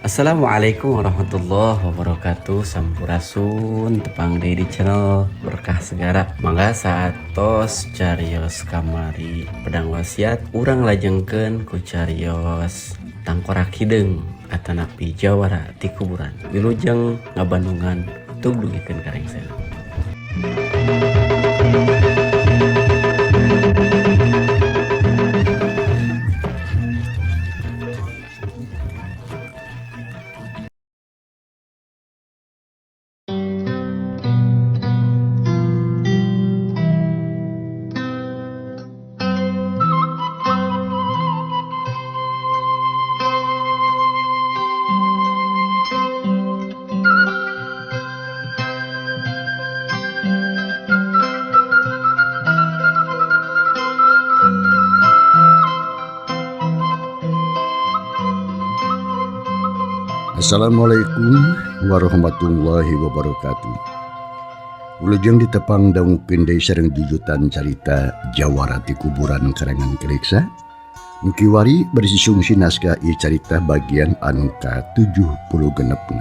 Assalamualaikum warahmatullahi wabarakatuh. Sampurasun, tepang deui di channel Berkah Segara. Mangga saatos carios kamari pedang wasiat, urang lajengkeun ku carios tangkorak hideung atanapi jawara ti kuburan. Wilujeng ngabandungan, tug dugikeun ka rengsena. Assalamualaikum warahmatullahi wabarakatuh. Wilujeng ditepang dangukeun deui sareng jujutan carita Jawara ti kuburan karangan Keleksa. Nu kiwari berisi sungsi naskah ieu carita bagian anu ka-76.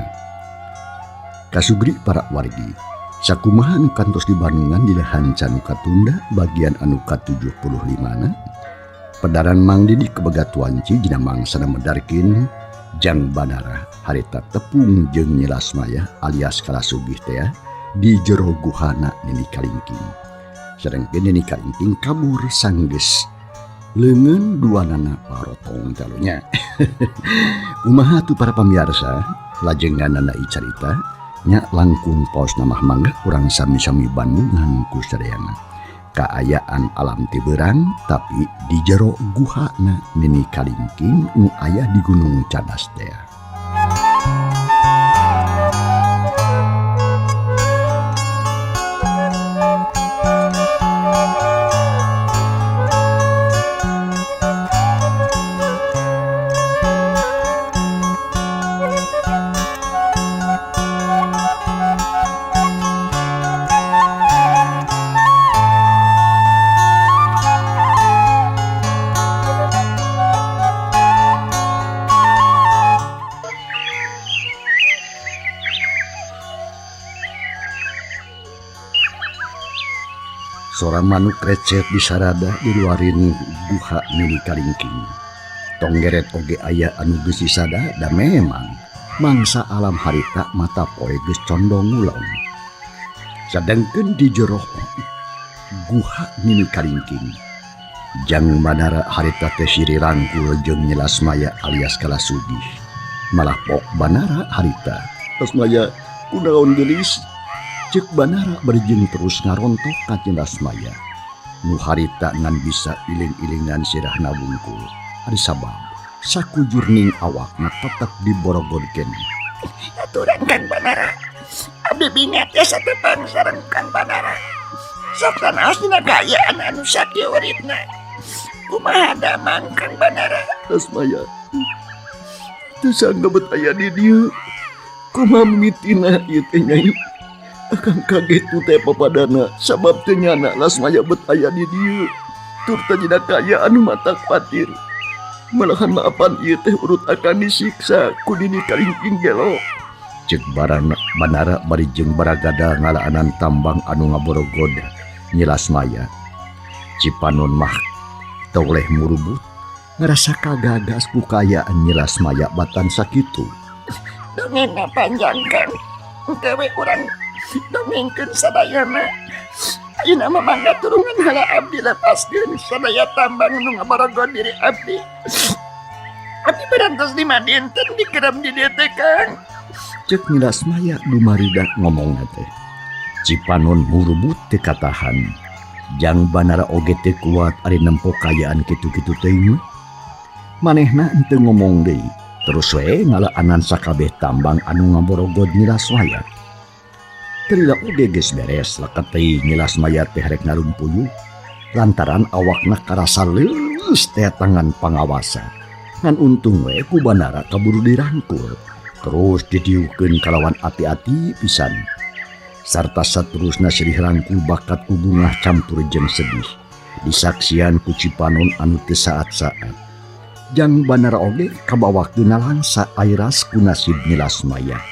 Kasugri para wargi, sakumaha nu kantos di Bandungan dina hanca nu katunda bagian anu ka-75 na. Pedaran Mang Didi kebegat wanci dina mangsana medarkin Jang Banara harita tepung jeung Nyi Lasmaya alias Kalasugih teh di jero guhana Nini Kalingking. Sedangkan Nini Kalingking kabur sanggeus leungeun duanana parotong talunya. Kumaha tuh para pamirsa, lajenganana ieu carita nya langkung paos namah mangga urang sami-sami bandungan ku sadayana. Kaayaan alam ti beurang tapi di jero guhana Nini Kalingking nu aya di Gunung Cadas teh. Sora manuk recet di sarada diluarin guha Nini Kalingking. Tonggeret oge aya anu geus disada da memang mangsa alam harita mata poe geus condong ngulon. Sadengkeun di jero guha Nini Kalingking, Jang Banara harita teh siri rangkul jeung Nyi Lasmaya alias Kalasugih. Malah pok Banara harita. Lasmaya kunaon geulis? Cek Banara bari jeung terus ngarontok ka Nyi Lasmaya. Nu harita ngan bisa iling-ilingan sirahna wungkul. Ari sabab sakujurning awakna tetep diborogod keneh. Aturan Kang Banara. Abdi bingat ya satepang sareng Kang Banara. Sok sanaos dina kaayaan anu sakieu uritna. Kumaha damang Kang Banara? Lasmaya teu sangga bet aya di dieu. Kumaha mimitina ieu teh Nyai? Akang kaget ku teh papadana sabab teu nyana Lasmaya bet aya di dieu. Tur teh dina kaayaan anu matak kuatir. Malahan maapan ieu teh urut akan disiksa ku Nini Kalingking gelo. Cek Banara bari jeung baragada ngalaanan tambang anu ngaborogod Nyi Lasmaya. Cipanon mah toleh murubut ngarasa kagagas ku kaayaan Nyi Lasmaya batan sakitu. Dongengna panjang Kang. Engke we urang dongengkeun sadayana. Ayeuna mah mangga turungan heula abdi lepaskeun sadaya tambang nu ngaborogod diri abdi. Abdi berantos 5 dinten dikerem di dieu teh Kang. Cek Nyi Lasmaya dumarida ngomongna teh. Cipanon murubut teu katahan. Jang Banara oge teu kuat ari nempo kaayaan kitu-kitu teuing mah. Manehna henteu ngomong deui. Terus we ngalaanan sakabeh tambang anu ngaborogod Nyi Lasmaya. Terila oge geus beres leket teuing Nyi Lasmaya teh rek ngarumpuyuh lantaran awakna karasa leuleus teh tangan pangawasa. Ngan untung we ku Banara kaburu dirangkul. Terus didiukeun kalawan ati-ati pisan. Sarta saterusna sirih rangkul bakat ku bungah campur jeung sedih. Disaksian ku Cipanon anu teu saat-saat. Jang Banara oge kabawa nalangsa airas ku nasib Nyi Lasmaya.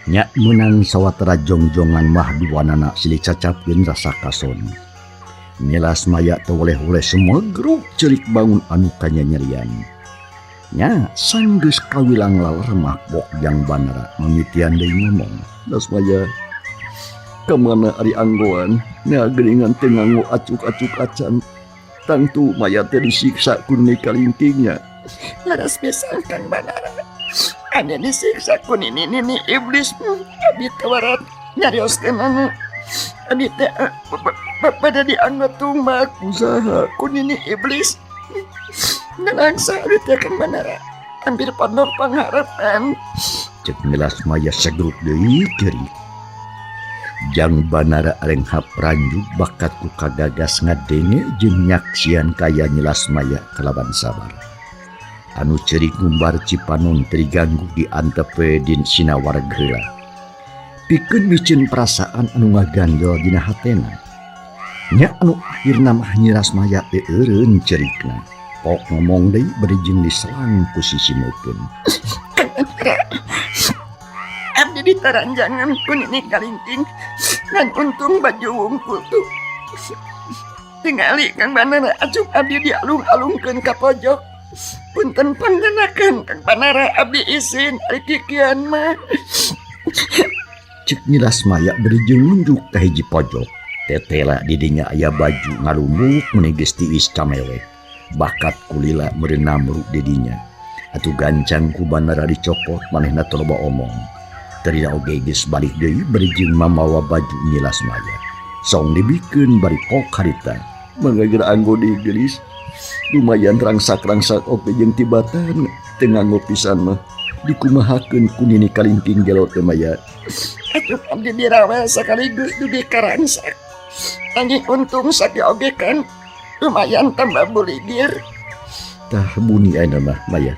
Nya meunang sawatara jongjongan mah duanana silih cacapkeun rasa kason. Nyi Lasmaya teu woleh-woleh semegruk ceurik bangun anu kanyanyerian. Nya sanggeus kawilang laler mah pok Jang Banara mangitian deui ngomong. Lasmaya ka mana ari anggoan nya geuningan teu nganggo acuk-acuk acan. Tangtu maya teh disiksa ku Nini Kalingkingnya. Laras pisan Kang Banara. Ane disiksa ku nini nini iblis. Abi tawarat nyarioskeunana. Abi teh pada dianggo tumbak usaha ku nini iblis. Nalangsa abi teh Kang Banara. Hampir pondok pangharapan. Cek Nyi Lasmaya segruk deui ceurik. Jang Banara renghap ranjug bakat ku kagagas ngadenge jeung nyaksian kaya Nyi Lasmaya kalawan sabar. Anu ceurik ngumbar cipanon teu diganggu diantep we din sinawareg heula. Pikeun miceun perasaan anu ngaganjel dina hatena. Nya anu akhirna mah Nyi Lasmaya teu eureun ceurikna. Pok ngomong deui bari jeung diselang ku sisimeukeun. Abdi ditaranjangan ku Nini Kalingking ngan untung baju wungkul tuh. Tingali Kang Banara acuk abdi dialung-alungkeun ka pojok. Punten panggenakeun Kang Banara abdi isin ari kikian mah. Cek Nyi Lasmaya bari jeung nunjuk ka hiji pojok. Tetela di dinya aya baju ngalumbuk meuni geus tiis camewek. Bakat kulila meureun namru di dinya. Atuh gancang ku Banara dicokot manehna teu loba omong. Terina oge geus balik deui bari jeung mamawa baju Nyi Lasmaya. Song dibikeun bari pok harita. Mangga geura anggo deui geulis. Lumayan rangsak-rangsak oge jeung tibatan teu nganggo pisan mah. Dikumahakeun ku Nini Kalingking gelo teh maya. Atuh abdi dirawel sakaligus dugi karangsak. Anjing untung sakieu oge kan lumayan tambah buligir. Tah buni ayeuna mah maya.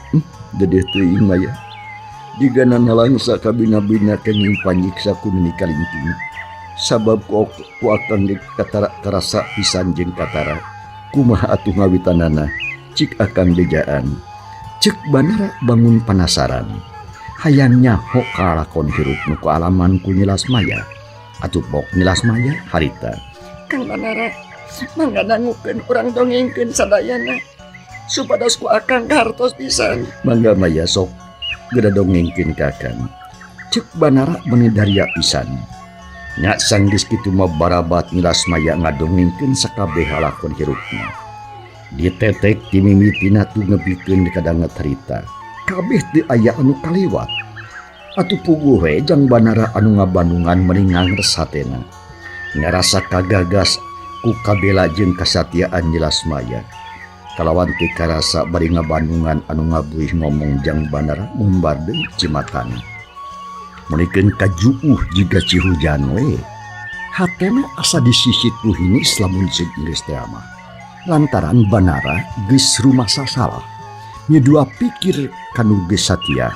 Dedeh teuing maya. Jigana nalangsa kabina-bina kenging panyiksa ku Nini Kalingking. Sabab ku akang ge katara karasa pisan jeung katara. Kumaha atuh ngawitanana cik akang bejaan. Cek Banara bangun panasaran. Hayang nyaho kalakon hirup nu kaalaman ku Nyi Lasmaya. Atuh pok Nyi Lasmaya harita. Kang Banara mangga dangukeun urang dongengkeun sadayana supados ku akang kahartos pisan. Mangga maya sok geura dongengkeun ka akang. Cek Banara meuni daria pisan. Nya sanggeus kitu mah barabat Nyi Lasmaya ngadongengkeun sakabeh lakon hirupna. Ditetek ti mimitina tu ngebikeun kadanget harita. Kabeh teu aya anu kaliwat. Atuh puguh we Jang Banara anu ngabandungan meuni ngangres hatena. Ngarasa kagagas ku kabela jeung kasatiaan Nyi Lasmaya. Kalawan teu karasa bari ngabandungan anu ngabuih ngomong Jang Banara ngumbar deui cimatana. Meunikeun kajuuh jiga cihujan we. Hatena asa disisit ku hinis lamun ceuk geus teh mah. Lantaran Banara geus rumasa salah. Nyedua pikir kanu geus satia.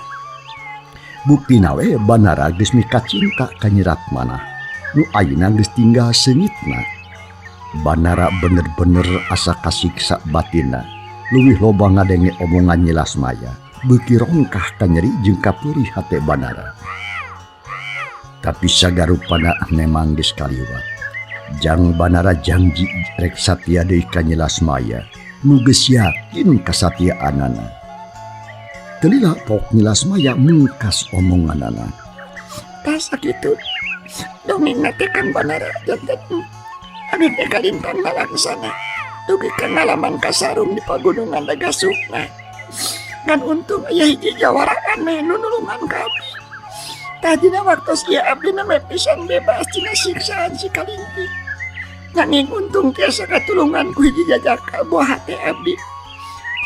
Buktina we Banara geus mikacinta ka Nyi Ratmanah. Nu ayeuna geus tinggal seungitna. Banara bener-bener asa kasiksa batinna. Leuwih loba ngadenge omongan Nyi Lasmaya. Beuki rongkah kanyeri jeung kapeurih hate Banara. Tapi sagarupana memang geus kaliwat. Jang Banara janji rek satia deui ka Nyi Lasmaya. Nu geus yakin kasatiaanana. Teu lila pok Nyi Lasmaya mungkas omonganana. Tah sakitu dongengna teh Kang Banara janten abdi teh kalintang nalangsana dugi ka ngalaman kasarung di pagunungan Dagasukna. Ngan untung aya hiji jawara aneh nu nulungan ka abdi. Tah dina waktos ieu abdi nembe pisan bebas tina siksaan si Kalingking. Nanging untung tiasa katulungan ku hiji jajaka buah hate abdi.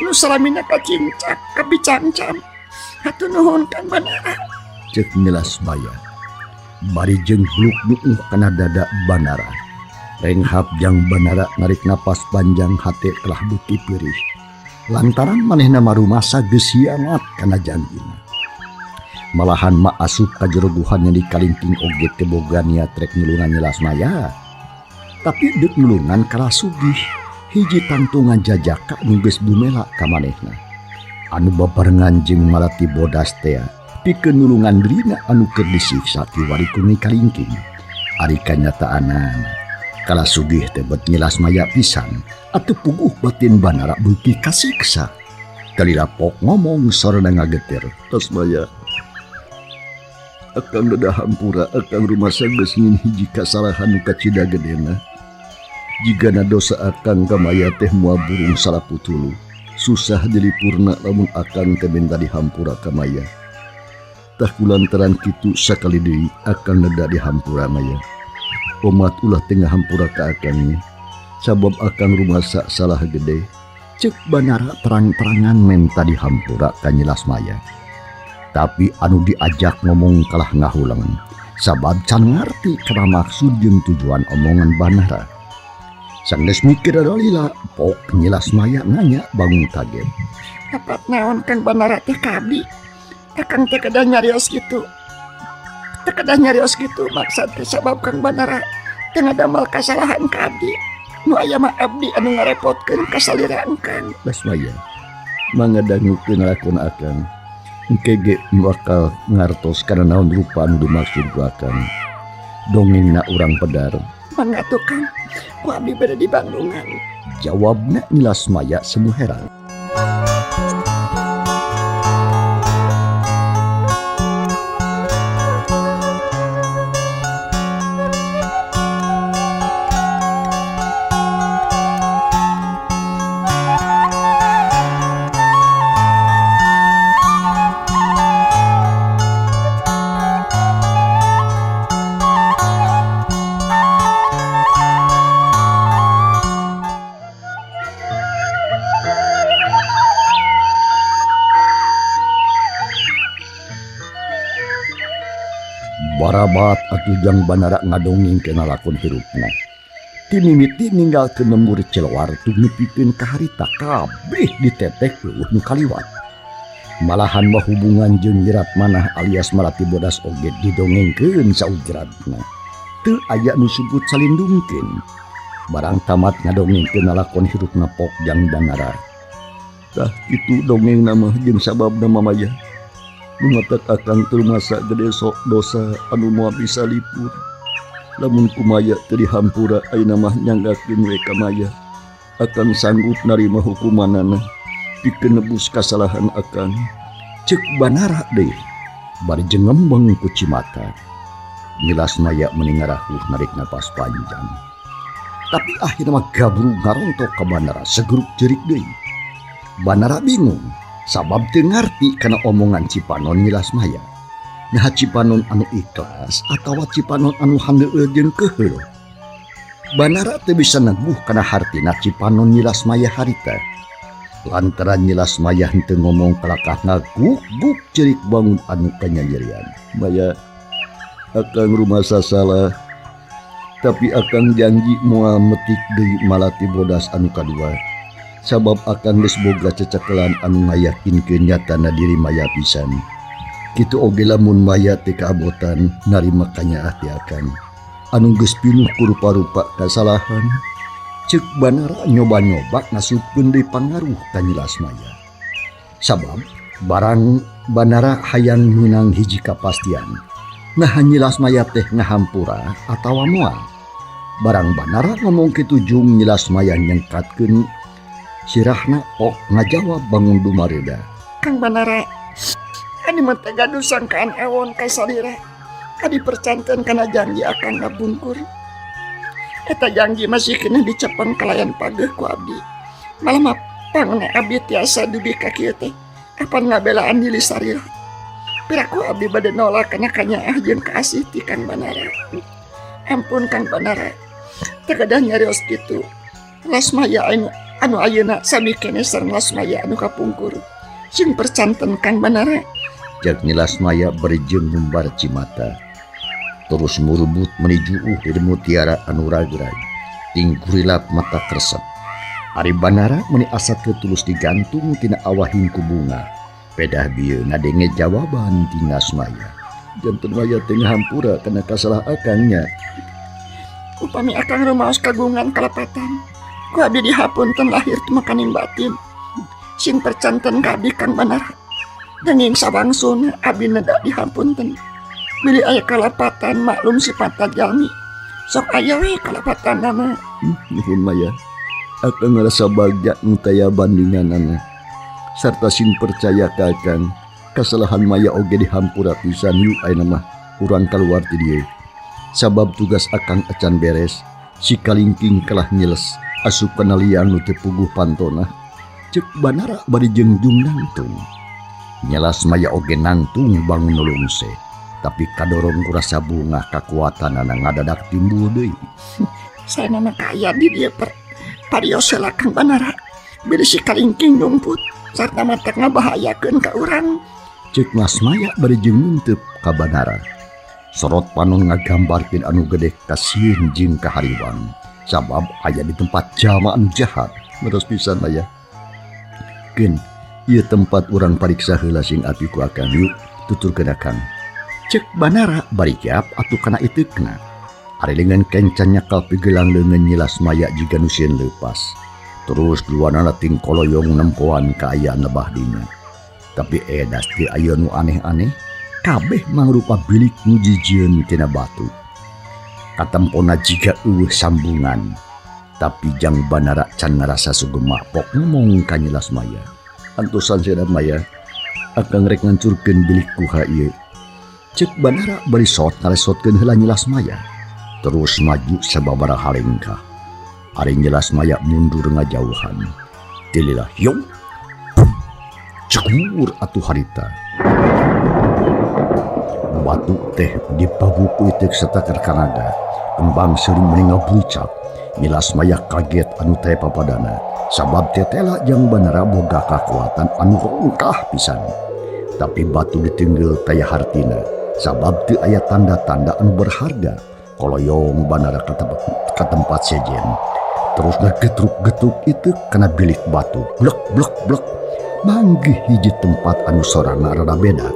Nu salamina kacincak kabicangcam. Hatur nuhun Kang Banara. Cek Nyi Lasmaya. Bari jeung bluk nuuh kana dada Banara. Renghap Jang Banara narik napas panjang hate telah beuki peurih. Lantaran manehna marumasa geus hianat kana janjina. Malahan ma asup ka jero guhan Nini Kalingking oge teu boga niat rek nulungan Nyi Lasmaya. Tapi deuk nulungan kalah sugih, hiji tangtungan jajaka nu geus bumela ka manehna. Anu babarengan jeung Malati Bodas tea pikeun nulungan dirina anu keur disiksa kiwari ku Nyi Kalingking. Ari kanyataanana kala sugih teh bet Nyi Lasmaya pisan atuh puguh batin Banara beuki kasiksa. Kalila pok ngomong sorana ngageter. Lasmaya, akang dadah hampura akang rumasa geus ngin hiji kasalahan nu kacida gedena. Jigana dosa akang ka Maya teh moal burung salaputulu. Susah dilipurna lamun akang teh minta dihampura ka Maya. Tah kulantaran kitu sakali deui akang neda dihampura Maya. Omat ulah teu ngahampura ka akangnya. Sabab akang rumasa salah gede. Cek Banara terang-terangan menta dihampura ka Nyi Lasmaya. Tapi anu diajak ngomong kalah ngahuleng. Sabab can ngarti kana maksud jeung tujuan omongan Banara. Sanggeus mikir lila, pok Nyi Lasmaya nanya bangun kaget. Dapat naon Kang Banara teh ka abdi? Akang teh kedah nyarios kitu. Teh kedah nyarios kitu maksad teh sabab Kang Banara teu ngadamel kasalahan ka abdi. Nu aya mah abdi anu ngarepotkeun kasaliraan Kang. Lasmaya, mangga dangukeun lakon akang. Engke ge bakal ngartos kana naon rupa anu dimaksud ku akang. Dongengna urang pedar. Mangga tuh Kang, ku abdi bade di Bandungan. Jawabna Nyi Lasmaya semu heran. Barabat atuh jang Banara ngadongeng kana lakon hirupna. Ti mimiti ninggalkeun lembur Cilewar tu nepikeun ka harita kabeh ditetek leuweuh nu kaliwat. Malahan mah hubungan jeung Nyi Ratmanah alias Malati Bodas oge didongengkeun saujradna. Teu aya nu sugut salindungkeun. Barang tamat ngadongengkeun lakon hirupna pok jang Banara. Tah kitu dongengna mah jeung sababna Mamaya. Lumatak akang termasa gede sok dosa anu moal bisa lipur. Lamun kumaya teu dihampura ayeuna mah nyanggakeun we ka Maya. Akang sanggup narima hukumanana pikeun nebus kasalahan akang. Ceuk Banara deui bari jeung ngembeng ku cimata. Nyi Lasmaya meni ngarahuh narik napas panjang. Tapi akhirna mah gabrug ngarontok ka Banara segeruk jerik deui. Banara bingung sabab teu ngarti kana omongan Cipanon Nyi Lasmaya. Nah Cipanon anu ikhlas atawa Cipanon anu handeueul jeung keuheul. Banara teu bisa neguh kana hartina Cipanon Nyi Lasmaya harita. Lantaran Nyi Lasmaya henteu ngomong kalakah ngaguk-guk cerik bangun anu kanyanyerian. Maya, akang rumasa salah, tapi akang janji moal metik deui Malati Bodas anu kadua. Sabab akang geus boga cecekelan anu ngayakinkeun nyatana diri Maya pisan. Kitu oge lamun Maya teh kaabotan narima kanyaah ti akang. Anu geus pinuh ku rupa-rupa kasalahan. Ceuk Banara nyoba-nyoba ngasupkeun deui pangaruh ka Nyi Lasmaya. Sabab barang Banara hayang meunang hiji kapastian. Nah Nyi Lasmaya teh ngahampura atawa moal. Barang Banara ngomong kitu jung Nyi Lasmaya nyengkatkeun sirahna ok ngajawab bangun dumareda. Kang Banara, adi mah teh gaduh sangkaan ewon ka salira. Adi percanten kana janji akang ngabungkur. Eta janji masih kena dicepeng kalayan pageh ku abdi. Malah mah pangna abdi tiasa dugi ka kieu teh. Apan ngabelaan diri sarira. Piraku abdi bade nolak kana kanyaah jeung kaasih ti Kang Banara. Ampun Kang Banara, teu kedah nyarios kitu. Lasmaya anu ayeuna sami keneh sareng Lasmaya anu kapungkur. Sing percanten Kang Banara. Cek Nyi Lasmaya bari jeung ngumbar cimata. Terus murebut meni juuh di mutiara anu ragrag. Ting gurilap mata kresep. Ari Banara meni asa teu tulus digantung tina awahing ku bunga. Pedah bieu ngadenge jawaban ti Lasmaya. Janten Maya teh ngahampura kana kasalah akangnya. Upami akang rumaos kagungan kalepatan, ku abdi dihapunten lahir teu makaning batin. Sing percanten ka abdi Kang Banara. Nanging sawangsulna abdi neda dihampunten. Bilih aya kalepatan maklum sifat jalmi. Sok aya we kalepatanana. Nuhun Maya. Akang ngarasa bagja nu taya bandinganana. Sarta sing percaya ka Akang, kasalahan Maya oge dihampura pisan yuk ayeuna mah urang kaluar ti dieu. Sabab tugas Akang acan beres, si kalingking kalah nyiles asup kana liang nu teu puguh pantona. Ceuk Banara bari jeung jung nangtung. Nyelas Maya oge nangtung bangun nulungse, tapi kadorong ku rasa bungah kakuatanana ngadadak timbul deui. Saena mah kaya di dieu parios heula Kang Banara. Bilih si kalingking nyumput sarta matak ngabahayakeun ka urang. Ceuk Mas Maya bari jeung nunteup ka Banara. Sorot panon ngagambarkeun anu gede kasieun jeung kahariwang. Sabab aya di tempat jalma anu jahat. Meros pisan Maya. Keun ieu tempat urang pariksa heula sing api ku Akang yuk tuturkeun Akang. Ceuk Banara bari jap atuh kana iteukna. Ari leungeun kencan nyakal pigelang leungeun nyilas Maya jiga nu sieun leupas. Terus duanana ting koloyong nempoan kaayaan lebah dinya. Tapi edas teu aya nu aneh-aneh, kabeh mangrupa bilik nu jijieun tina batu. Katempona jiga eueuh sambungan. Tapi jang Banara can ngarasa sugema pok ngomong ka Nyilas Maya. Antosan cenah Maya, Akang rek ngancurkeun bilik kuha ieu. Ceuk Banara bari sot ngaresotkeun heula Nyilas Maya. Terus maju sababaraha lengkah. Ari Nyilas Maya mundur ngajauhan. Tililah hyong. Cekur atuh harita. Batu teh dipabuku itek satakar kanaga. Kembang seuring meni ngabrucak. Nyilas Maya kaget anu teh papadana. Sabab tetela jang Banara boga kakuatan anu rongkah pisan. Tapi batu ditinggal taya hartina. Sabab teu aya tanda-tanda anu berharga. Koloyong Banara ka tempat sejen. Terus ngagetruk-getruk itu kana bilik batu. Blek blek blek. Manggih hiji tempat anu sorana rada beda.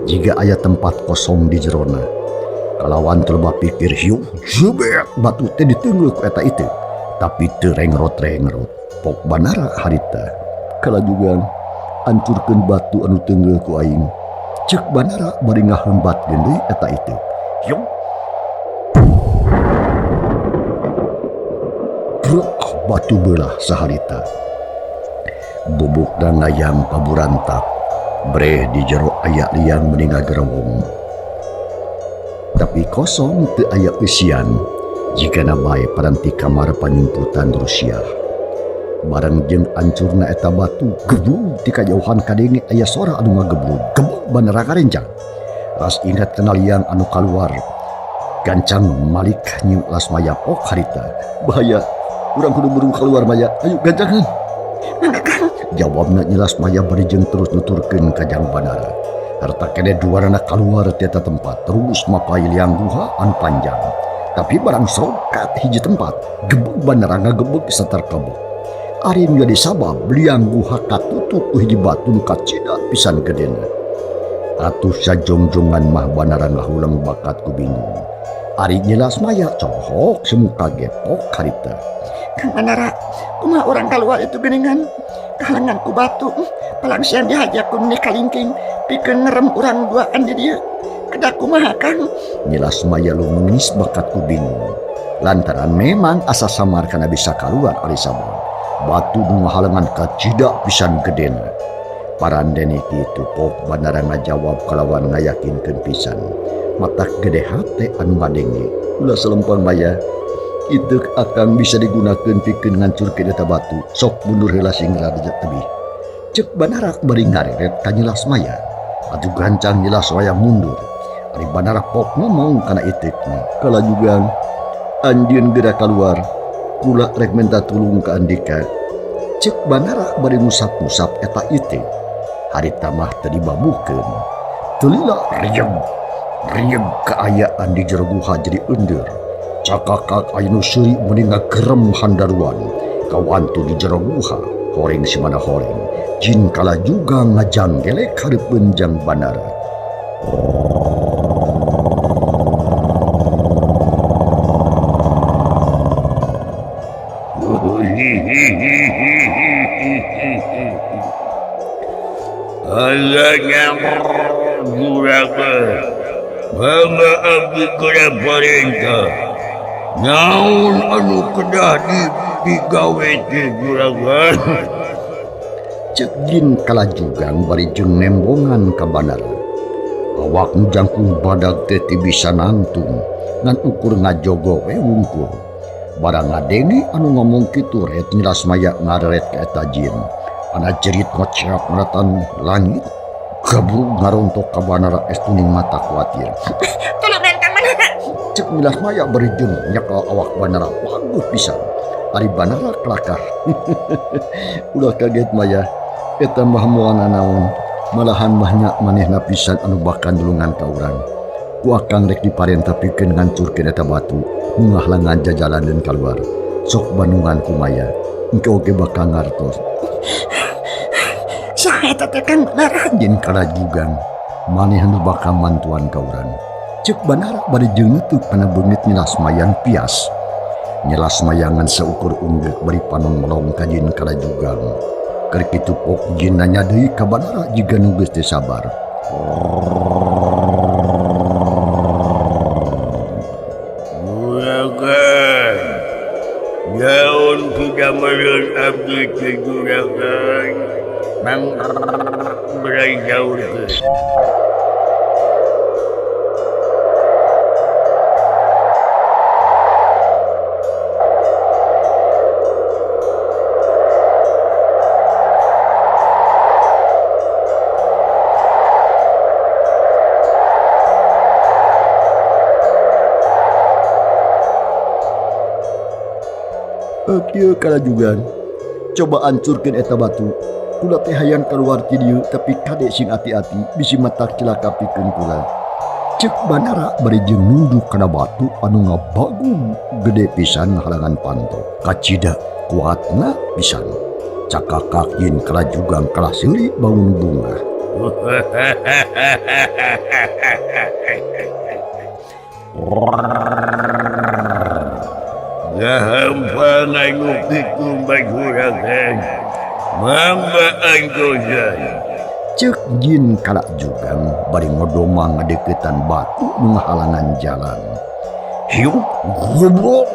Jiga aya tempat kosong di jerona. Kalawan teu loba pikir hiu jebet batu teh diteungeul ku eta itu. Tapi teu rengrot-rengrot. Pok Banara harita. Kalajugan ancurkeun batu anu teungeul ku aing. Ceuk Banara bari ngahembatkeun deui eta itu. Hiu. Brek batu belah saharita. Bubukna ngayang paburantak. Breh di jero aya liang meni ngagerewong. Tapi kosong teu aya eusian. Jigana bae paranti kamar panyumputan Rusia. Bareng jeung ancurna eta batu geblug ti kajauhan kadenge aya sora anu ngageblug. Gebug Banara karencang. Ras ingat kana liang anu kaluar. Gancang malik Nyilas Maya pok harita. Bahaya, urang kudu buru kaluar Maya. Ayo gancangan. Mangga Kang. Jawabna Nyilas Maya bari jeung terus nuturkeun ka Jang Banara. Harta kene duanana kaluar ti eta tempat terus mapay liang guha anu panjang. Tapi barang sokat hiji tempat, gebeg Banara ngagebeg saterkebek. Ari nu jadi sabab liang guha katutup ku hiji batu nu kacida pisan gedena. Atuh sajongjongan mah Banara ngahulang bakat ku bingung. Ari Nyilas Maya cohok semu kaget pok harita. Kang Banara, kumaha urang kaluar itu geuningan? Kahalangan ku batu, palang siang dihaja ku meni kalingking, pikeun ngerem urang duaan di dieu. Kedah kumaha Kang? Nyilas Maya lumengis bakat ku bingung. Lantaran memang asa samar kana bisa kaluar ari sabab. Batu nu ngahalangan kacida pisan gedena. Parandene kitu pok Banara ngajawab kalawan ngayakinkeun pisan. Matak gede hate anu ngadenge. Ulah selempang Maya. Itu akang bisa digunakeun pikeun ngancurkeun eta batu. Sok mundur heula sing rada tebih. Ceuk Banara bari ngareret ka Nyilas Maya. Atuh gancang Nyilas Maya mundur. Ari Banara pok ngomong kana iteukna. Kalajugan anjeun geura kaluar. Kula rek minta tulung ka andika. Ceuk Banara bari ngusap-ngusap eta iteuk. Harita mah teu dibabukeun. Teu lila rieg. Rieg kaayaan di jero guha jadi eundeur. Cakakak aya nu seuri meni ngagerem handaruan. Kawantu di jero guha, horeng simana horeng. Jin kala juga ngajanggelek hareupeun Jang Banara. Juragan. Mangga abdi kana parentah. Naon anu kedah digawe teh Juragan? Cek jin kalajugang bari jeung nembongan ka Banara. Awak nu jangkung badag teh teu bisa nangtung ngan ukur ngajogo we wungkul. Barang ngadenge anu ngomong kitu ret Nyilas Maya ngareret ka eta jin. Ana jerit ngoceak maratan langit gabrug ngarontok ka Banara estuning mata kuatir. Tulungan Kang Banara. Cek Nyilas Maya bari jeung nyekel awak Banara bagus pisan. Ari Banara kelakar. Ulah kaget Maya. Eta mah moal nanaon, malahan mah nya manehna pisan anu bakal nulungan ka urang. Ku akang rek diparentah pikeun ngancurkeun eta batu, nu ngahalangan jajalaneun kaluar. Sok bandungan ku Maya, engke oge bakal ngartos. Saha eta teh Kang Banara? Jin kalajugang, maneh anu bakal mantuan ka urang. Ceuk Banara bari jeung neuteuk kana beungit Nyilas Mayan pias. Nyilas Mayangan saukur unggeuk bari panon melong ka jin kalajugang. Keur kitu pok jin nanya deui ka Banara jiga nu geus teu sabar. Juragan, naon pidameleun abdi teh Juragan? Mang berai jauh teh. Kieu kalajugan, coba ancurkeun eta batu. Kula teh hayang kaluar ti dieu tapi kade sing ati-ati bisi matak cilaka pikeun kula. Ceuk Banara bari jeung nunduk kana batu anu ngabagung gede pisan ngahalangan panto. Kacida kuatna pisan. Cakakak jin kalajugang kalah seuri bangun bunga. Gampang anu kitu mah Juragan. Mangga antosan. Ceuk jin kalajugang bari ngodoma ngadeukeutan batu nu ngahalangan jalan. Hiup goblok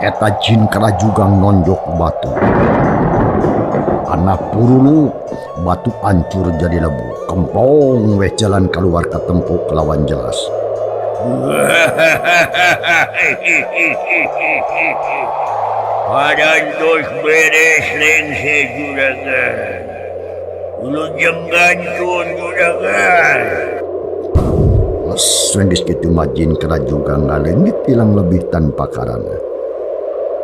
eta jin kalajugang nonjok batu. Anak purulu batu ancur jadi lebu. Kempong weh jalan keluar ka tempo kelawan jelas. Parantos beres lengse Juragan. Wilujeng gantun Juragan. Les geus kitu mah jin kalajugang ngaleungit ilang lebih tanpa karana.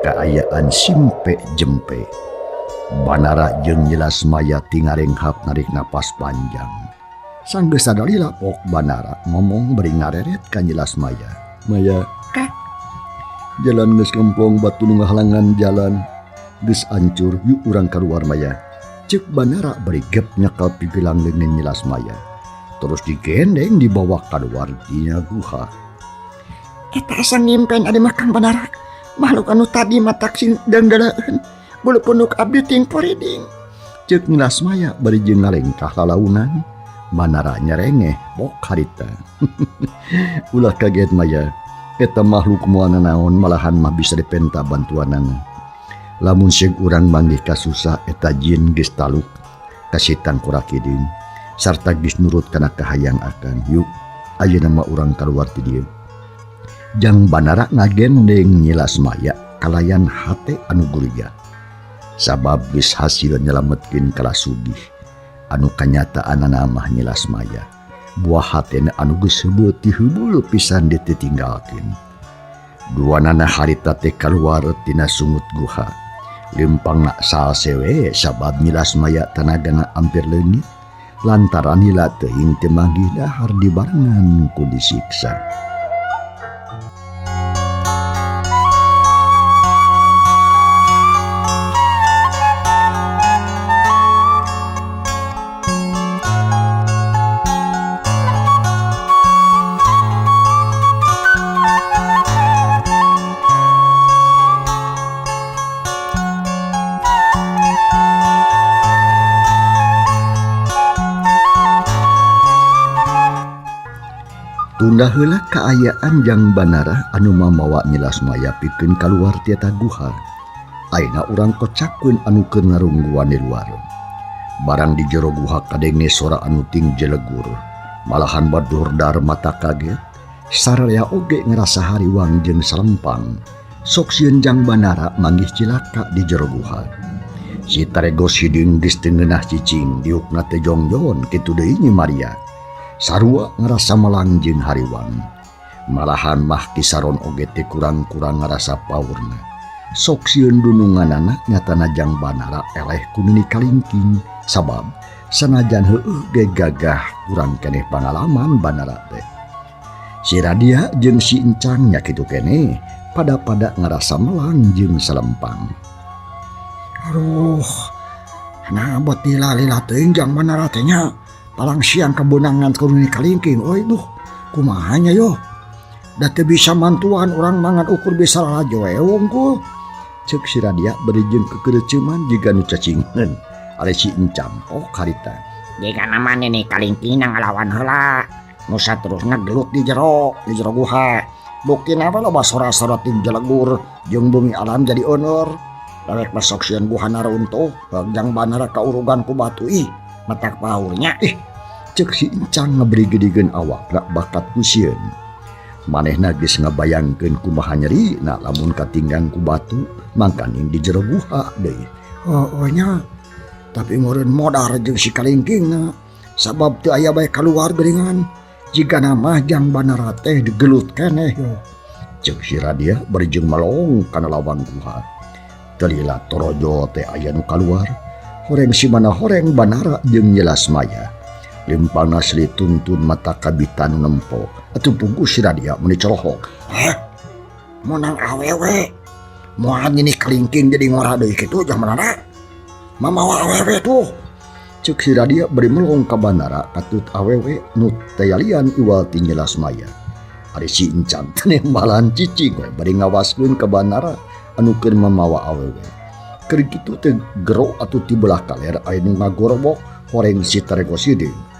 Kaayaan simpe jempe. Banara jeung Nyilas Maya tingarenghap narik napas panjang. Sanggeus sadalila pok Banara ngomong bari ngareret ka Nyilas Maya. Maya, Kak, jalan geus kempong batu nu ngahalangan jalan geus ancur, yuk urang kaluar Maya. Ceuk Banara bari gep nyekel pigelang leungeun Nyilas Maya. Terus digendeng dibawa kaluar dina guha. Eta asa ngimpen ari mah Kang Banara. Makhluk anu tadi matak sing dangdalaeun. Bulu punuk abdi ting poriding. Ceuk Nyilas Maya bari jeung ngalengkah lalaunan. Banara nyerengeh pok harita. Ulah kaget Maya, eta makhluk moal nanaon malahan mah bisa dipenta bantuanana. Lamun seug urang manggih kasusah eta jin geus taluk kasitan kurakiding sarta geus nurut kana kahayang akan. Yuk ayeuna mah urang kaluar ti dieu. Jang Banara ngagendeng Nyilas Maya kalayan hate anu guriga. Sabab geus hasil nyelametkeun kalasugih. Anu kanyataanana mah Nyilas Maya. Buah hatena anu geus heubeul ti heubeul pisan ditetinggalkeun. Duanana harita teh kaluar tina sungut guha. Lempangna salsewe sabab Nyilas Maya tanagana ampir leungit lantaran lila teuing teu manggih dahar dibarengan ku disiksa. Tunda heula kaayaan Jang Banara anu mamawa Nyi Lasmaya pikeun kaluar ti eta guha. Ayeuna urang kocapkeun anu keur ngarungguan di luar. Barang di jero guha kadenge sora anu ting jelegur. Malahan badurdar mata kaget, sararea oge ngerasa hariwang jeung salempang. Sok sieun Jang Banara manggih cilaka di jero guha. Si Tarego Siding geus teu ngeunah cicing, diukna teh jongjon kitu deui Nyi Maria. Sarua ngerasa melang jeung hariwang. Malahan mah Kisaron oge teh kurang-kurang ngerasa paurna. Sok sieun dununganana nyatana Jang Banara eleh ku Nini Kalingking sabab sanajan heueuh ge gagah kurang keneh pangalaman Banara teh. Si Radia jeung si Encang nya kitu keneh pada-pada ngerasa melang jeung salempang. Aduh, nah buat lila-lila teuing Jang Banara teh nya. Palang siang kebenangan ku Nini Kalingking euy duh kumaha nya yo. Da teu bisa mantuan urang mangan ukur bisa lalajo we wungkul. Ceuk si Radia bari jeung kekereceuman jiga nu cacingeun. Ari si Encang oh karita. Jiga nama Nini Kalingking ngalawan heula. Nu saterusna gelut di jero guha. Buktina we loba sora-sora ting jelegur jeung bumi alam jadi euneur. Dawek masuk sieun guhana runtuh, Jang Banara kaurugan ku batu ih, matak paurnya ih. Ceuk si Encang ngaberi-gedigeun awakna bakat ku sieun. Manehna geus ngabayangkeun kumaha nyerina lamun katinggang ku batu mangkaning di jero guha deui. Oh, nya. Tapi meureun modar jeung si Kalingkingna sabab teu aya bae kaluar geuningan. Jigana mah Jang Banara teh digelut keneh yo. Ceuk si Radia bari jeung melong kana lawang guha. Telila torojo teh aya nu kaluar, horeng si mana horeng Banara jeung Nyi Lasmaya. Limpangna silih tuntun mata kabitan nempo. Atuh puguh si Radia meuni colohok. Hah? Menang awewe. Moal Nini Kalingking jadi ngora deui kitu Jang Banara. Mamawa awewe tuh. Ceuk si Radia bari melong ka Banara katut awewe nu tayalian iwal ti Nyi Lasmaya. Ari si Encang teh nembalan cicing we bari ngawaskeun ka Banara anu keur mamawa awewe. Keur kitu teh gero atuh ti belah kaler aya nu ngagorobok horeng si Tarego Siding.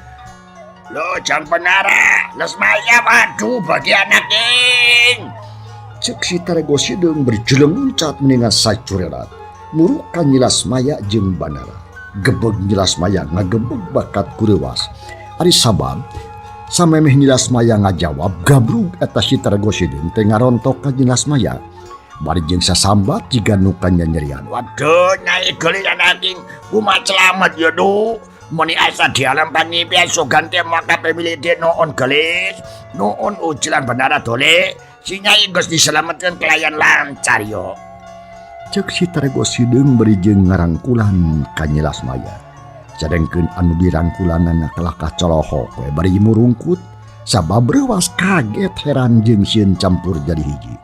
Lo Jang Banara, Lasmaya waduh bagi anak ing. Ceuk si Tarego Siding berjeleng luncat mendingan sacurelat. Murukan Nyi Lasmaya jeung Banara. Gebeg Nyi Lasmaya ngagebeg bakat kureuwas. Ari sabab samemeh Nyi Lasmaya ngajawab gabrug eta si Tarego Siding teh ngarontok ka Nyi Lasmaya. Bari jeung sasambat jiga nu kanyanyerian. Waduh, nyai geulis anak ing, kumaha selamat ya du. Muni asa di alam pangimpian sugan teh maka pemilih dia noon gelis, noon ujilan Banara dole, si nyai geus diselametkeun kelayan lancar yo. Ceuk si Tarego Sideung bari jeung ngarangkulan ka Nyi Lasmaya. Sadengkeun anu dirangkulanana kalakah colohok we bari murungkut sabab reuwas kaget heran jeung sieun campur jadi hiji.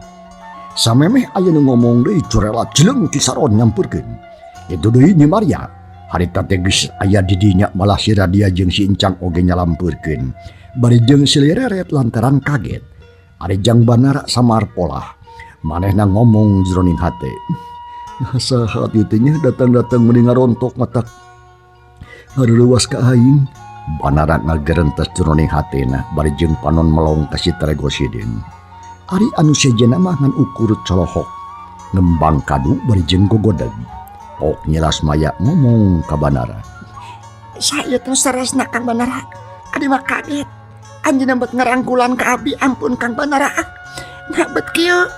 Samemeh aya nu ngomong deui curela jeleng Kisaron nyampurkeun. Kitu deui Nyi Maria. Harita teh geus aya di dinya malah si Radia jeung si Encang oge nyalampeurkeun. Bari jeung silireret lantaran kaget. Ari Jang Banara samar polah. Manehna ngomong jroning hate. Nah saha ieu teh nya datang-datang meni ngarontok matak hareuwas ka aing. Banara ngagerentes jroning hatena bari jeung panon melong ka si Tarego Siding. Ari anu sejenna mah ngan ukur colohok. Ngembang kadu bari jeung gogodeg. Pok Nyi Lasmaya ngomong ka Banara. Saya teh saresna Kang Banara. Adi mah kaget. Anjeunna bet ngarangkulan ka abi ampun Kang Banara. Nah bet kieu.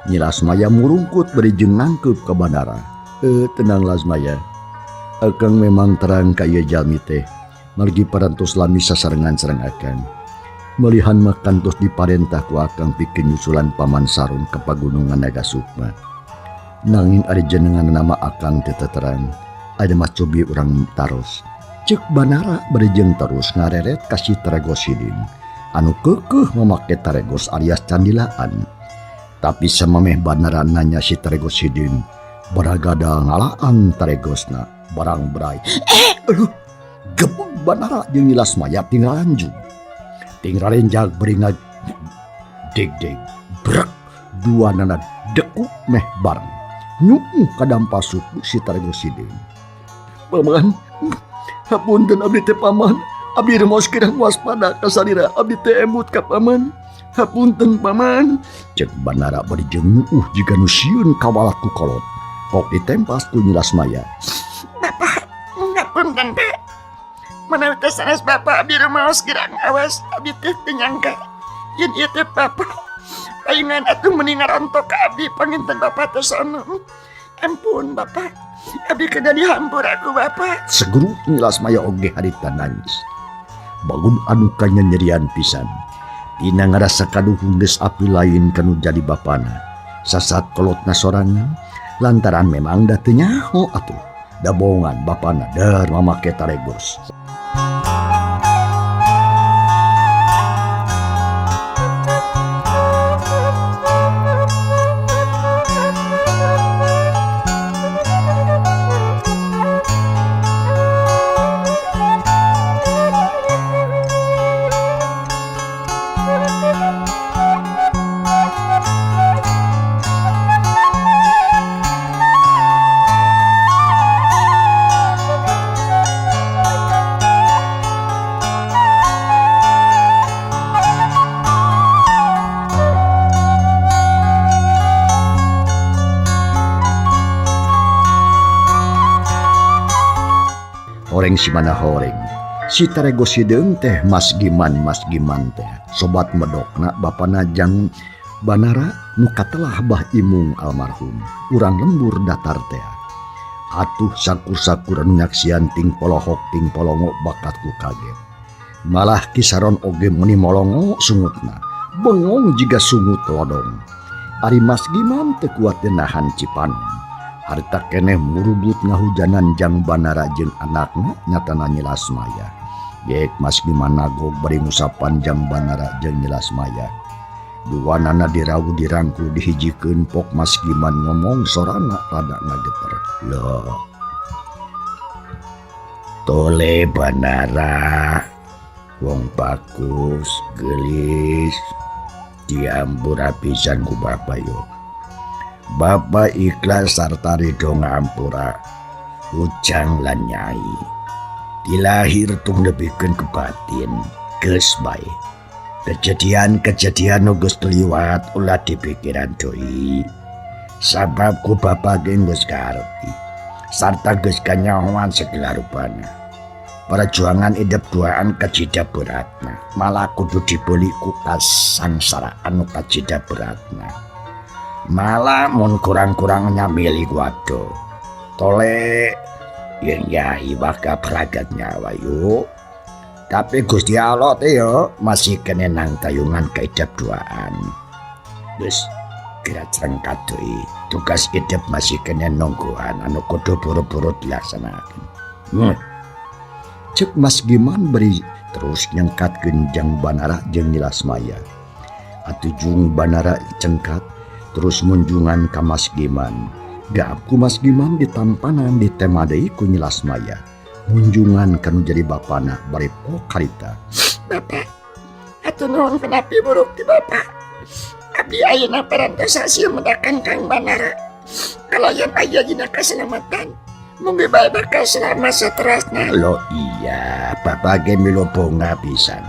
Nyi Lasmaya murungkut bari jeung nangkeup ka Banara. Tenang Lasmaya. Akang memang terang ka ieu jalmi teh. Margi parantos lami sasarengan sareng akang. Melihan mah kantos diparentah ku akang pikeun nyusulan Paman Sarun ka pagunungan Naga Sukma. Nanging ari jenengan nama akang teh terang. Ada mah cobi urang taros. Ceuk Banara bari jeung terus ngareret ka si Tarego Siding. Anu keukeuh mamake taregos alias candilaan. Tapi samemeh Banara nanya si Tarego Siding, baragada ngalaan taregosna barang berai. Aduh, gebeg Banara jeung Nyi Lasmaya tinggal lanjut. Tinggal renjag bari deg-deg brek dua nana dekuk meh bareng. Nyuuh kadampa suku si Tarego Siding. Paman, hapunten abdi teh paman. Abdi rumaos kirang waspada kasalira abdi teh emut ka paman. Hapunten paman. Cek Banara bari jeung nyuuh jiga nu sieun kawalat ku kolot. Pok ditempas ku Nyi Lasmaya. Bapak, ngapunten teh. Menawi teh sanes bapak abdi rumaos kirang awas abdi teh teu nyangka yen ieu teh bapak. Paingan atuh meuni ngarontok ka abdi panginten bapak teh sono. Ampun bapak, abdi kedah dihampura ku bapak. Seguru Nyi Lasmaya oge harita nangis. Bangun anu kanyanyerian pisan. Tina ngarasa kaduhung geus api lain kanu jadi bapana. Sasat kolotna sorangan lantaran memang da teu nyaho atuh. Dabongan bapana der mamake taregos. Horeng si mana horeng. Si Taregos hideung teh Mas Giman, Mas Giman teh. Sobat medokna bapana jang Banara nu katelah Bah Imung almarhum. Urang lembur datar teh. Atuh sakur-sakur anu nyaksian ting polohok ting polongo bakat ku kaget. Malah kisaron oge meuni molongo sungutna. Bengong jiga sungut lodong. Ari Mas Giman teu kuat nahan cipanon. Harita keneh murubut ngahujanan jang Banara jeung anakna nyatana Nyi Lasmaya. Gek Mas Giman nagog bari ngusapan jang Banara jeung Nyi Lasmaya. Duanana dirawu dirangkul dihijikeun pok Mas Giman ngomong sorana rada ngageter. Loh. Tole Banara wong bagus geulis diampura pisan ku bapa yo. Bapak ikhlas sarta ridho ngampura ujang lan nyai. Dilahir tung nepikeun ke batin geus bae. Kejadian-kejadian nu geus liwat ulah dipikiran deui. Sabab ku bapa ge geus karti sarta geus kanyahoan segala rupana. Perjuangan idep duaan kajida beratna, malah kudu dibeli ku kasangsaraan nu kajida beratna. Malah mun kurang-kurangnya milih wado. Tole yen yahi bakal peragat nyawa yuk. Tapi Gusti Allah teh yo masih kene nang tayungan kaidap duaan. Wis kira cerengkat deui. Tugas idep masih kene nungguan anu kudu buru-buru dilaksanakan. Cek Mas Giman beri terus nyengkatkeun jang Banara jeung Nyi Lasmaya. Atuh jung Banara cengkat terus munjungan ka Mas Giman. Gaap ku Mas Giman ditampanan ditema deui ku Nyi Lasmaya. Munjungan kanu jadi bapana bari pok harita. Bapak, atuh nuhun kenapi buruk ti bapak. Abdi ayeuna parantos hasil medakan Kang Banara. Kalayan aya dina kaselamatan. Munggi bae bakal selamat saterasna. Lo iya, bapak ge milu bunga pisan.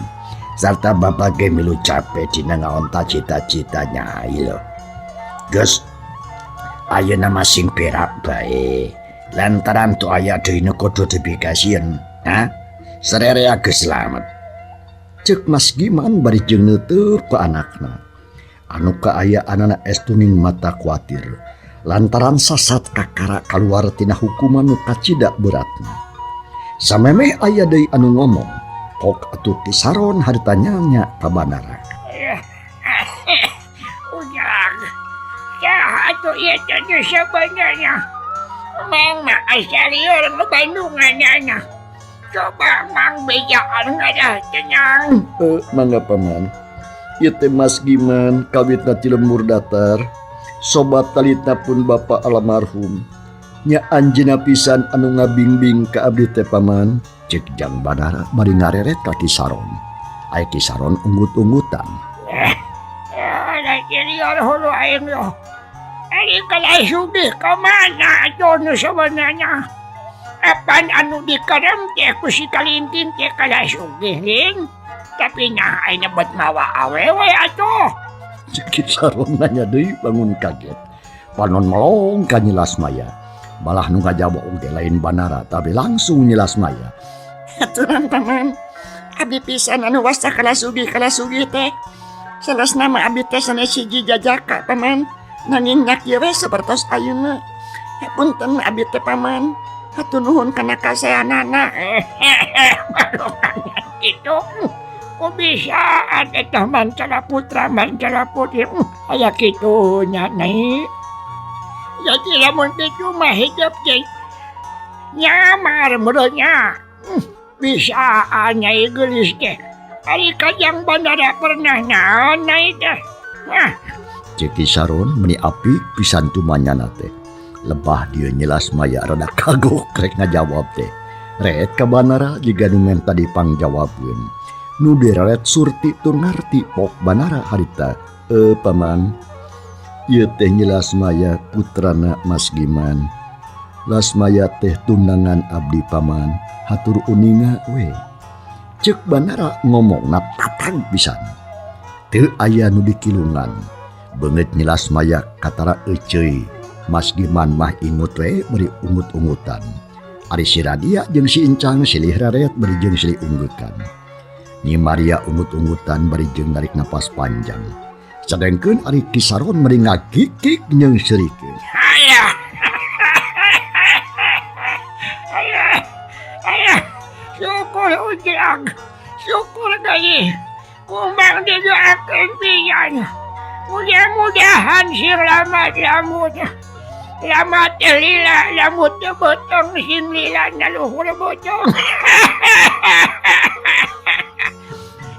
Sarta bapak ge milu capek dina ngaonta cita-cita nyai lo. Geus ayeuna masing berak bae. Lantaran tu aya deui nu kudu dipikasieun, ha? Sarere geus slamet. Cek Mas Giman bari jeung neuteuk ka anakna. Anu kaayaanana estuning mata kuatir. Lantaran sasat kakara kaluar tina hukuman nu kacida beratna. Samemeh aya deui anu ngomong, kok atuh kisaron harita nyanya ka Banara. Ujang, saha atuh ieu teh sabenerna? Mang mah asa lieur ngebandunganana. Coba mang bejaan ngadah tenang. Mangga paman. Ieu teh Mas Giman kawitna ti lembur datar. Sobat talitna pun bapa almarhum. Nya anjeunna pisan anu ngabingbing ka abdi teh paman. Cek jang Banara bari ngareret ka Kisaron. Ai Kisaron unggut-unggutan. Lagi lieur hulu aing loh. Ari kalau sugih ka mana atuh nu sebenarnya? Apan anu dikerem teh ku si Kalingking teh kalah sugih ling. Tapi nah ayeuna bet mawa awewe atuh. Cek Ki Saron nanya deui bangun kaget. Panon melong ka Nyi Lasmaya. Malah nu ngajawab oge lain Banara tapi langsung Nyi Lasmaya. Aturan paman. Abdi pisan anu wasta kalah sugih teh. Sanes nama abdi teh sanes hiji jajaka paman. Nanging nyak ieu we sapertos ayeuna. Punten abdi teh paman. Hatur nuhun kana kasayanana. Itu kok bisa eta mancala putra mancala putri aya kitu nya Nyai. Jadi lamun kitu mah hidup teh nyamar meureunnya. Bisa Nyai geulis teh. Ari kajang Bandara pernah naon Nyai teh. Nah, Cek Ki Saron meni apik pisan tumanyana teh. Lebah dieu Nyi Lasmaya rada kagok rek ngajawab teh. Ret ka Banara jiga nu menta dipangjawabkeun. Nu direret surti tur ngarti pok Banara harita. Paman, ieu teh Nyi Lasmaya putrana Mas Giman. Lasmaya teh tunangan abdi paman, hatur uninga we. Cek Banara ngomongna tatag pisan. Teu aya nu dikilungan. Beungeut Nyi Lasmaya katara euceuy. Mas Giman mah ingut we beri ungut-ungutan. Ari si Radia jeung si Incang silih raret beri jeung silih unggeukan. Nyi Maria ungut-ungutan bari jeung narik napas panjang. Sadengkeun ari Ki Saron meri ngagikik jeung seurikeun. Ayah. Ayah. Ayah. Syukur ujang. Syukur kali. Kumang didoakeun pian. Mudah-mudahan sing lamat lamut. Lamat lila lamut botong sing lila naluhur botong.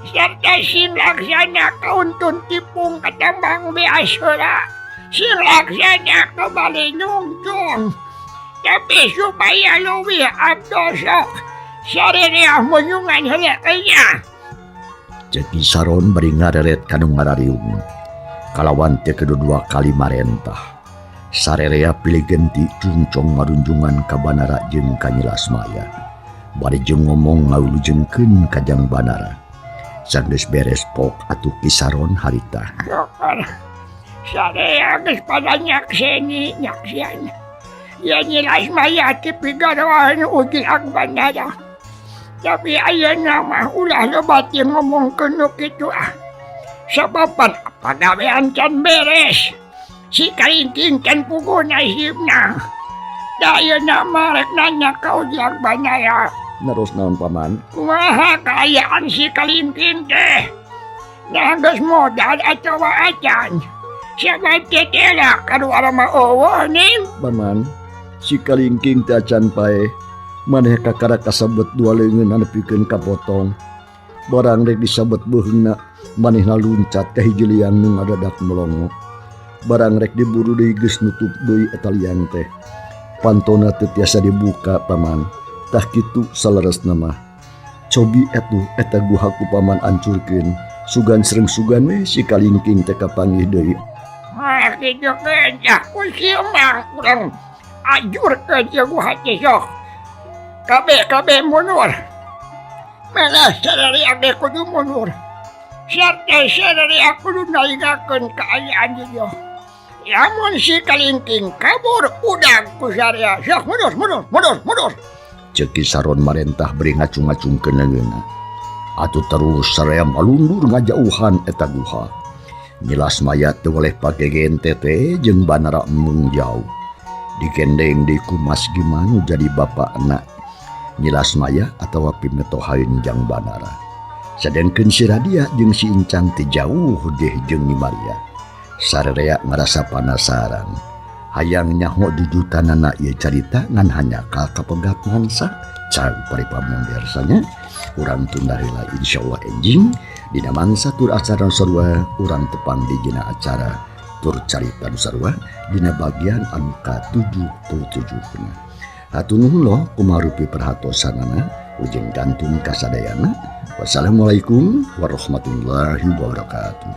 Serta sing laksana kauntun tipung katambang beas heula. Sing laksana kembali nungtung. Tapi supaya leuwih abdol sok sarerea munyungan heula nya. Cek Ki Saron bari ngareret ka nu ngarariung. Kalawan teu kedua kali marentah. Sarerea pilih genti cungcong marunjungan ka Banara jeung ka Nyi Lasmaya. Bari jeung ngomong ngawilujengkeun ka jang Banara. Sanggeus beres pok atuh Ki Saron harita. Syukur. Sarerea geus pada nyakseni nyaksian. Ya Nyi Lasmaya teh pigaroan ujiak Banara. Tapi ayeuna mah ulah loba teh ngomongkeun nu kitu ah. Sababan pagawean can beres. Si Kalingking can puguh nasibna. Da ayeuna mah rek nanya ka ujang Banara. Naros naon paman? Kumaha kaayaan si Kalingking teh? Nah geus modal atawa acan? Sabab tetela kaluar mah eueuh ning. Paman, si Kalingking teh acan paeh. Maneh kakara kasabet dua leungeun nepikeun kapotong. Barang rek disabet beuheungna, manehna luncat ka hiji liang nu ngadadak melongo. Barang rek diburu deui geus nutup deui eta liang teh. Pantona teu tiasa dibuka paman. Tah kitu saleresna mah. Cobi atuh eta guha ku paman ancurkeun. Sugan sareng sugan we si Kalingking teh kapanggih deui. Ah, kitu keun tah ku si Emang urang ajurkeun ieu guha teh sok. Kabeh-kabeh mundur. Malah sararea ge kudu mundur. Sarta sararea kudu nalingakeun kaayaan di dieu. Lamun si Kalingking kabur udag ku sarea. Sok mundur, mundur, mundur, mundur. Cek Ki Saron marentah bari ngacung-ngacungkeun leungeunna. Atuh terus sarea malundur ngajauhan eta guha. Nyi Lasmaya teu weleh pagegente teh jeung Banara embung jauh. Digendeng deui ku Mas Giman nu jadi bapakna. Nyi Lasmaya atawa pimetohaeun jang Banara. Sadengkeun si Radia jeung si Incang teh jauh deh jeung Nyi Maria. Sarerea ngarasa panasaran. Hayang nyaho jujutanana ieu carita ngan hanya kapegat mangsa. Cang pari pamundersanya urang tunda heula insyaallah enjing dina mangsa tur acara sarua urang tepang di dina acara tur carita nu sarua dina bagian anu ka-77. Hatur nuhun loh kumarupi perhatosanana ujeng kantun kasadayana. Wassalamualaikum warahmatullahi wabarakatuh.